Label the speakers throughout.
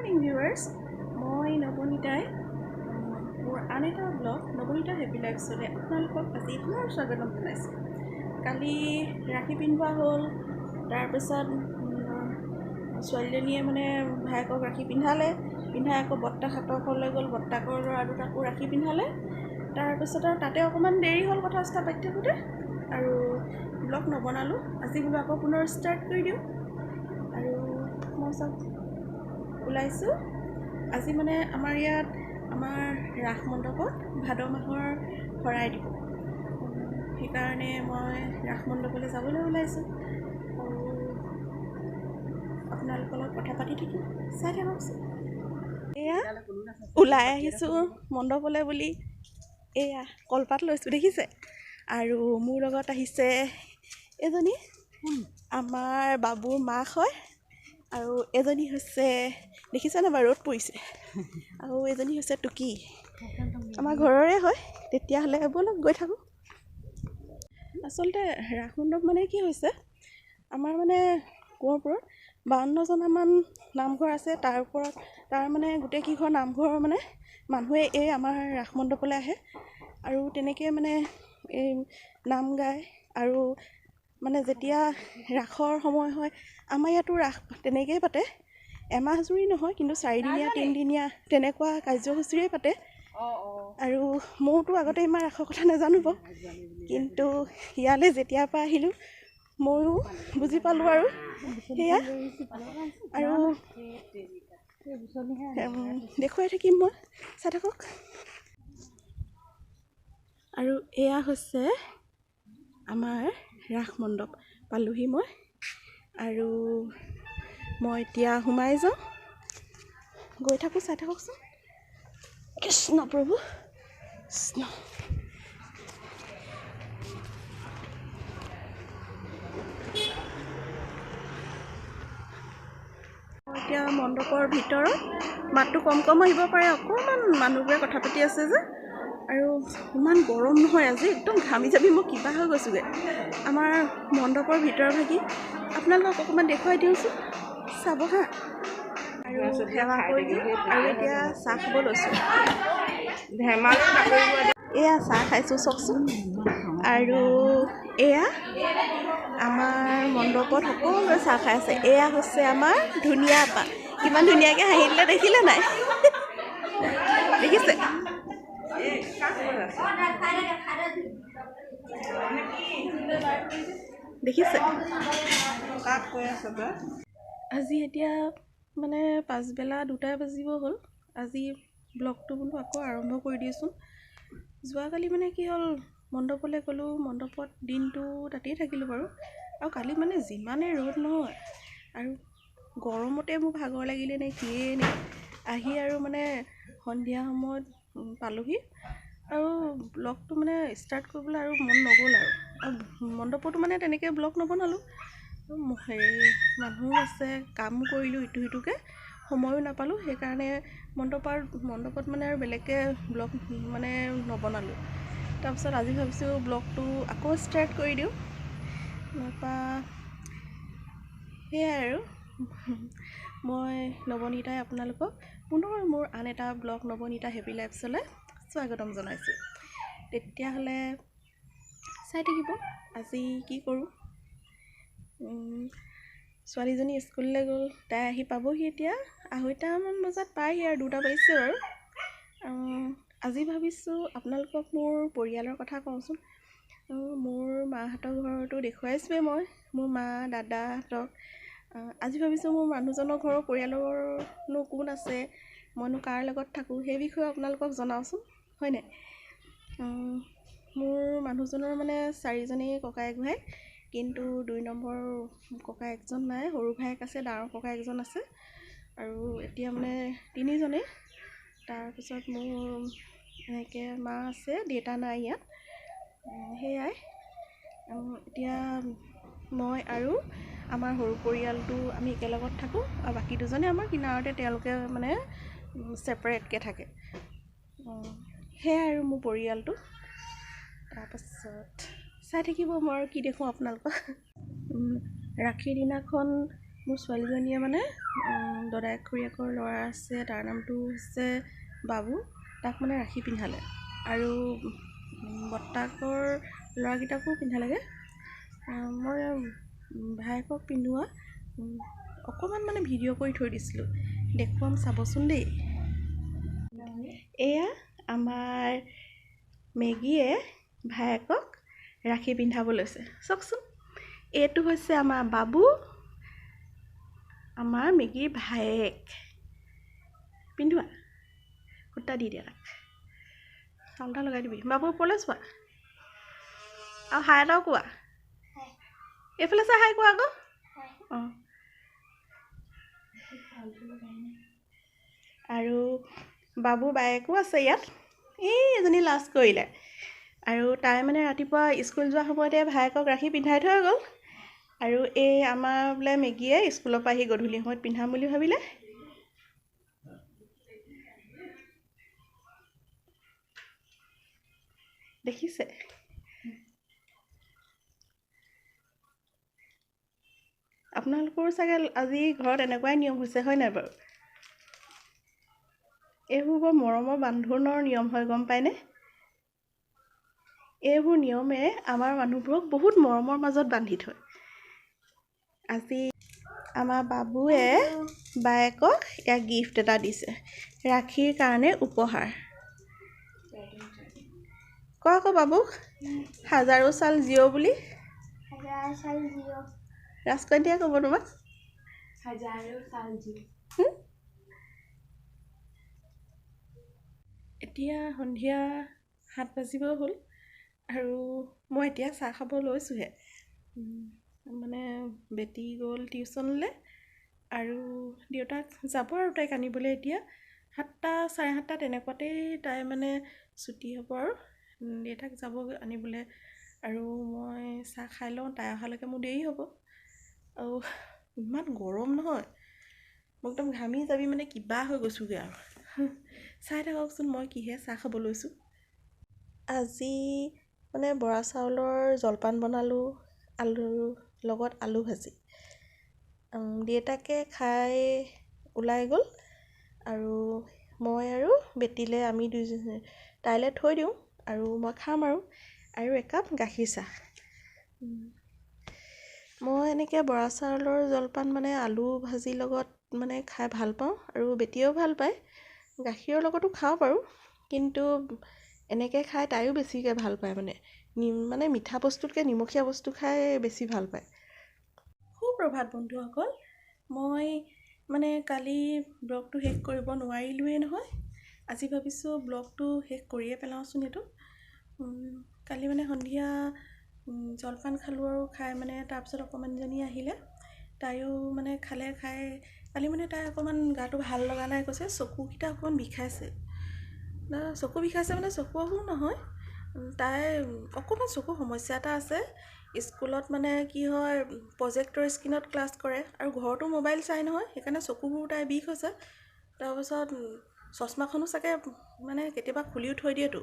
Speaker 1: Morning viewers, মই নৱনীতাই মোৰ আন এটা ব্লগ নৱনীতা হেপী লাইফলৈ আপোনালোকক আজি পুনৰ স্বাগতম জনাইছোঁ। কালি ৰাখী পিন্ধোৱা হ'ল, তাৰপিছত ছোৱালীজনীয়ে মানে ভায়েকক ৰাখী পিন্ধালে, পিন্ধাই আকৌ বৰ্তাকহঁতৰ ঘৰলৈ গ'ল, বৰ্তাকৰ ল'ৰা দুটাকো ৰাখী পিন্ধালে। তাৰপিছত আৰু তাতে অকণমান দেৰি হ'ল কথা চথা পাতি থাকোঁতে আৰু ব্লগ নবনালোঁ। আজি বোলো আকৌ পুনৰ ষ্টাৰ্ট কৰি দিওঁ আৰু মই চব ওলাইছোঁ। আজি মানে আমাৰ ইয়াত আমাৰ ৰাস মণ্ডপত ভাদ মাহৰ শৰাই দিব, সেইকাৰণে মই ৰাস মণ্ডপলৈ যাবলৈ ওলাইছোঁ আৰু আপোনালোকৰ লগত কথা পাতি থাকিম, চাই থাককচোন। এয়া ওলাই আহিছোঁ মণ্ডপলৈ বুলি, এয়া কলপাত লৈছোঁ দেখিছে। আৰু মোৰ লগত আহিছে এজনী আমাৰ বাবুৰ মাক হয়, আৰু এজনী হৈছে দেখিছেনে বাৰু ৰ'দ পৰিছে, আৰু এজনী হৈছে টুকি, আমাৰ ঘৰৰে হয়। তেতিয়াহ'লে ব'লক গৈ থাকোঁ। আচলতে ৰাস মণ্ডপ মানে কি হৈছে, আমাৰ মানে কোঁৱৰপুৰত 52জনামান নামঘৰ আছে, তাৰ ওপৰত তাৰ মানে গোটেই কেইঘৰ নামঘৰৰ মানে মানুহে এই আমাৰ ৰাস মণ্ডপলৈ আহে আৰু তেনেকৈ মানে এই নাম গায়। আৰু মানে যেতিয়া ৰাসৰ সময় হয়, আমাৰ ইয়াতো ৰাস তেনেকৈয়ে পাতে, এমাহ জুৰি নহয় কিন্তু চাৰিদিনীয়া তিনিদিনীয়া তেনেকুৱা কাৰ্যসূচীৰেই পাতে। আৰু ময়োতো আগতে ইমান ৰাসৰ কথা নাজানো বাৰু, কিন্তু ইয়ালৈ যেতিয়াৰ পৰা আহিলোঁ ময়ো বুজি পালোঁ আৰু সেয়া। আৰু দেখুৱাই থাকিম মই, চাই থাকক। আৰু এয়া হৈছে আমাৰ ৰাস মণ্ডপ, পালোহি মই। আৰু মই এতিয়া সোমাই যাওঁ, গৈ থাকোঁ, চাই থাককচোন। কৃষ্ণ প্ৰভু কৃষ্ণ। এতিয়া মণ্ডপৰ ভিতৰত মাতটো কম কম আহিব পাৰে, অকণমান মানুহবোৰে কথা পাতি আছে যে। আৰু ইমান গৰম নহয় আজি, একদম ঘামি যাবি মই কিবা হৈ গৈছোঁগৈ। আমাৰ মণ্ডপৰ ভিতৰ ভাগি আপোনালোকক অকণমান দেখুৱাই দিওঁচোন, চাব হা। আৰু সেৱা কৰিলোঁ আৰু এতিয়া চাহ খাব লৈছোঁ। এয়া চাহ খাইছোঁ চাওকচোন। আৰু এয়া আমাৰ মণ্ডপত সকলোৱে চাহ খাই আছে। এয়া হৈছে আমাৰ ধুনীয়া আপা, কিমান ধুনীয়াকৈ হাঁহি দিলে দেখিলে নাই, দেখিছে? দেখিছে? আজি এতিয়া মানে পাছবেলা 2টা বাজিব হ'ল। আজি ব্লগটো বোলো আকৌ আৰম্ভ কৰি দিওঁচোন। যোৱাকালি মানে কি হ'ল, মণ্ডপলৈ গ'লোঁ, মণ্ডপত দিনটো তাতেই থাকিলোঁ বাৰু। আৰু কালি মানে যিমানেই ৰ'দ নহয় আৰু গৰমতে মোৰ ভাগৰ লাগিলে নে কিয়ে নে, আহি আৰু মানে সন্ধিয়া সময়ত পালোহি। আৰু ব্লগটো মানে ষ্টাৰ্ট কৰিবলৈ আৰু মন নগ'ল আৰু মণ্ডপতো মানে তেনেকৈ ব্লগ নবনালোঁ। হেৰি মানুহো আছে, কামো কৰিলোঁ ইটো সিটোকৈ, সময়ো নাপালোঁ, সেইকাৰণে মণ্ডপত মানে আৰু বেলেগকৈ ব্লগ মানে নবনালোঁ। তাৰপিছত আজি ভাবিছোঁ ব্লগটো আকৌ ষ্টাৰ্ট কৰি দিওঁ। তাৰপৰা সেয়াই আৰু মই নৱনীতাই আপোনালোকক পুনৰ মোৰ আন এটা ব্লগ নৱনীতা হেপী লাইফলৈ স্বাগতম জনাইছোঁ। তেতিয়াহ'লে চাই থাকিব আজি কি কৰোঁ। ছোৱালীজনী স্কুললৈ গ'ল, তাই আহি পাবহি এতিয়া 2:30মান বজাত পায়হি আৰু 2টা বাজিছে বাৰু। আজি ভাবিছোঁ আপোনালোকক মোৰ পৰিয়ালৰ কথা কওঁচোন। মোৰ মাহঁতৰ ঘৰতো দেখুৱাইছোঁৱেই মই, মোৰ মা দাদাহঁতক। আজি ভাবিছোঁ মোৰ মানুহজনৰ ঘৰৰ পৰিয়ালৰনো কোন আছে, মইনো কাৰ লগত থাকোঁ, সেই বিষয়ে আপোনালোকক জনাওঁচোন, হয়নে? মোৰ মানুহজনৰ মানে 4জনেই ককায়েক ভাই, কিন্তু 2 নম্বৰ ককায়েকজন নাই, সৰু ভায়েক আছে, ডাঙৰ ককায়েক এজন আছে, আৰু এতিয়া মানে 3জনেই। তাৰপিছত মোৰ এনেকৈ মা আছে, দেউতা নাই ইয়াত, সেয়াই। এতিয়া মই আৰু আমাৰ সৰু পৰিয়ালটো আমি একেলগত থাকোঁ, আৰু বাকী দুজনে আমাৰ কিনাৰতে, তেওঁলোকে মানে ছেপাৰেটকৈ থাকে। সেয়াই আৰু মোৰ পৰিয়ালটো। তাৰপাছত চাই থাকিব মই আৰু কি দেখোঁ আপোনালোকক। ৰাখীৰ দিনাখন মোৰ ছোৱালীজনীয়ে মানে দদায়েক খুৰীয়েকৰ ল'ৰা আছে, তাৰ নামটো হৈছে বাবু, তাক মানে ৰাখি পিন্ধালে। আৰু বৰ্তাকৰ ল'ৰাকেইটাকো পিন্ধালেগৈ। মই ভায়েকক পিন্ধোৱা অকণমান মানে ভিডিঅ' কৰি থৈ দিছিলোঁ, দেখুৱাম চাবচোন দেই। এয়া আমাৰ মেগীয়ে ভায়েকক ৰাখি পিন্ধাব লৈছে, চাওকচোন। এইটো হৈছে আমাৰ বাবু, আমাৰ মেগীৰ ভায়েক। পিন্ধোৱা, সূতা দি দিয়া তাক, চাউল এটা লগাই দিবি। বাবু ওপৰলৈ চোৱা আৰু হাই এটাও কোৱা, এইফালে চা, হাই কোৱা আকৌ। অঁ, আৰু বাবুৰ বায়েকো আছে ইয়াত, এই এজনী লাজ কৰিলে। আৰু তাই মানে ৰাতিপুৱা স্কুল যোৱাৰ সময়তে ভায়েকক ৰাখি পিন্ধাই থৈ গ'ল। আৰু এই আমাৰ বোলে মেগীয়ে স্কুলৰ পৰা আহি গধূলি সময়ত পিন্ধাম বুলি ভাবিলে। দেখিছে, আপোনালোকৰো চাগে আজি ঘৰত এনেকুৱাই নিয়ম হৈছে, হয় নাই বাৰু? এইবোৰ বৰ মৰমৰ বান্ধোনৰ নিয়ম হয়, গম পায়নে? এইবোৰ নিয়মে আমাৰ মানুহবোৰক বহুত মৰমৰ মাজত বান্ধি থয়। আজি আমাৰ বাবুৱে বায়েকক ইয়াক গিফ্ট এটা দিছে, ৰাখীৰ কাৰণে উপহাৰ। কোৱা আকৌ বাবুক, হাজাৰো চাল জিঅ' বুলি। ৰাজকন্যাই ক'ব তোমাক। এতিয়া সন্ধিয়া 7 বাজিব হ'ল আৰু মই এতিয়া চাহ খাব লৈছোঁহে। মানে বেটি গ'ল টিউশ্যনলৈ আৰু দেউতাক যাব আৰু তাইক আনিবলৈ। এতিয়া 7টা 7:30 তেনেকুৱাতেই তাই মানে ছুটি হ'ব আৰু দেউতাক যাব আনিবলৈ। আৰু মই চাহ খাই লওঁ, তাই অহালৈকে মোৰ দেৰি হ'ব। আৰু ইমান গৰম নহয়, মই একদম ঘামি যাবি মানে কিবা হৈ গৈছোঁগৈ আৰু। চাই থাককচোন মই কিহে চাহ খাব লৈছোঁ। আজি মানে বৰা চাউলৰ জলপান বনালোঁ, আলুৰ লগত আলু ভাজি। দেউতাকে খাই ওলাই গ'ল আৰু মই আৰু বেটিলে আমি দুইজনী তাইলৈ থৈ দিওঁ আৰু মই খাম আৰু একাপ গাখীৰ চাহ। মই এনেকৈ বৰা চাউলৰ জলপান মানে আলু ভাজিৰ লগত মানে খাই ভাল পাওঁ আৰু বেটিয়েও ভাল পায়। গাখীৰৰ লগতো খাওঁ বাৰু, কিন্তু এনেকৈ খাই তাইও বেছিকৈ ভাল পায়। মানে মানে মিঠা বস্তুতকৈ নিমখীয়া বস্তু খাই বেছি ভাল পায়। সুপ্ৰভাত বন্ধুসকল, মই মানে কালি ব্লগটো শেষ কৰিব নোৱাৰিলোৱেই নহয়, আজি ভাবিছোঁ ব্লগটো শেষ কৰিয়ে পেলাওঁচোন। এইটো কালি মানে সন্ধিয়া জলপান খালোঁ আৰু খাই মানে তাৰপিছত অকণমানজনী আহিলে, তাইও মানে খালে। খাই কালি মানে তাই অকণমান গাটো ভাল লগা নাই কৈছে, চকুকেইটা অকণমান বিষাইছে। চকু বিষাইছে মানে চকু অসুখ নহয়, তাই অকণমান চকুৰ সমস্যা এটা আছে। স্কুলত মানে কি হয়, প্ৰজেক্টৰ স্ক্ৰীণত ক্লাছ কৰে আৰু ঘৰতো মোবাইল চাই নহয়, সেইকাৰণে চকুবোৰ তাই বিষ হৈছে। তাৰপিছত চশমাখনো চাগে মানে কেতিয়াবা খুলিও থৈ দিয়েতো।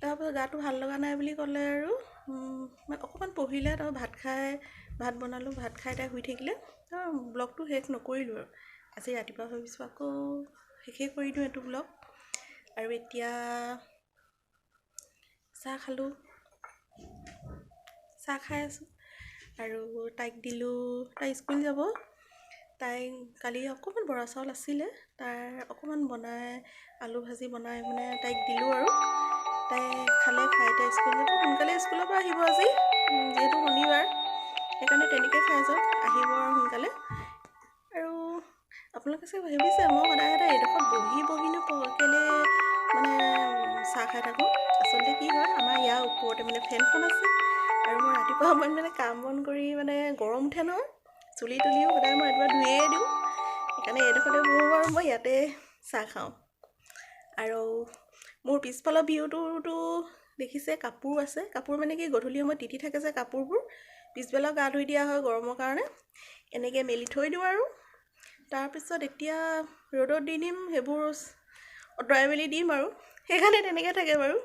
Speaker 1: তাৰপিছত গাটো ভাল লগা নাই বুলি ক'লে আৰু মানে অকণমান পঢ়িলে। তাৰপৰা ভাত খাই, ভাত বনালোঁ, ভাত খাই তাই শুই থাকিলে। ব্লগটো শেষ নকৰিলোঁ আৰু আজি ৰাতিপুৱা ভাবিছোঁ আকৌ শেষেই কৰি দিওঁ এইটো ব্লগ। আৰু এতিয়া চাহ খালোঁ, চাহ খাই আছোঁ আৰু তাইক দিলোঁ, তাই স্কুল যাব। তাই কালি অকণমান বৰা চাউল আছিলে, তাৰ অকণমান বনাই আলু ভাজি বনাই মানে তাইক দিলোঁ আৰু তাই খালে। খাই তাই স্কুল যাব, সোনকালে স্কুলৰ পৰা আহিব আজি, যিহেতু শনিবাৰ, সেইকাৰণে তেনেকৈ খাই যাওক, আহিব আৰু সোনকালে। আৰু আপোনালোকে চাগে ভাবিছে মই সদায় সদায় এইডোখৰত বহি বহিনো কেলৈ মানে চাহ খাই থাকোঁ। আচলতে কি হয়, আমাৰ ইয়াৰ ওপৰতে মানে ফেনখন আছে আৰু মই ৰাতিপুৱা সময়ত মানে কাম বন কৰি মানে গৰম উঠে নহয়, চুলি তুলিও সদায় মই ৰাতিপুৱা ধুয়ে দিওঁ, সেইকাৰণে এইডোখৰতে বহোঁ আৰু মই ইয়াতে চাহ খাওঁ। আৰু মোৰ পিছফালৰ ভিউটোতো দেখিছে, কাপোৰ আছে। কাপোৰ মানে কি, গধূলি সময়ত তিতি থাকে যে কাপোৰবোৰ, পিছবেলাও গা ধুই দিয়া হয় গৰমৰ কাৰণে, এনেকৈ মেলি থৈ দিওঁ আৰু। তাৰপিছত এতিয়া ৰ'দত দি দিম, সেইবোৰ আঁতৰাই মেলি দিম আৰু, সেইকাৰণে তেনেকৈ থাকে বাৰু।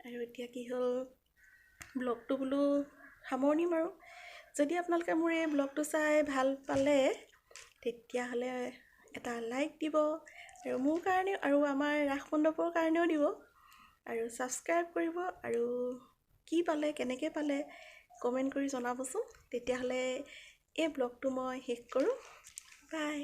Speaker 1: আৰু এতিয়া কি হ'ল, ব্লগটো বোলো সামৰণি মাৰোঁ। যদি আপোনালোকে মোৰ এই ব্লগটো চাই ভাল পালে, তেতিয়াহ'লে এটা লাইক দিব আৰু মোৰ কাৰণে আৰু আমাৰ ৰাস মণ্ডপৰ কাৰণেও দিব আৰু ছাবস্ক্ৰাইব কৰিব আৰু কি পালে, কেনেকৈ পালে কমেণ্ট কৰি জনাবচোন। তেতিয়াহ'লে এই ব্লগটো মই শেষ কৰোঁ। বাই।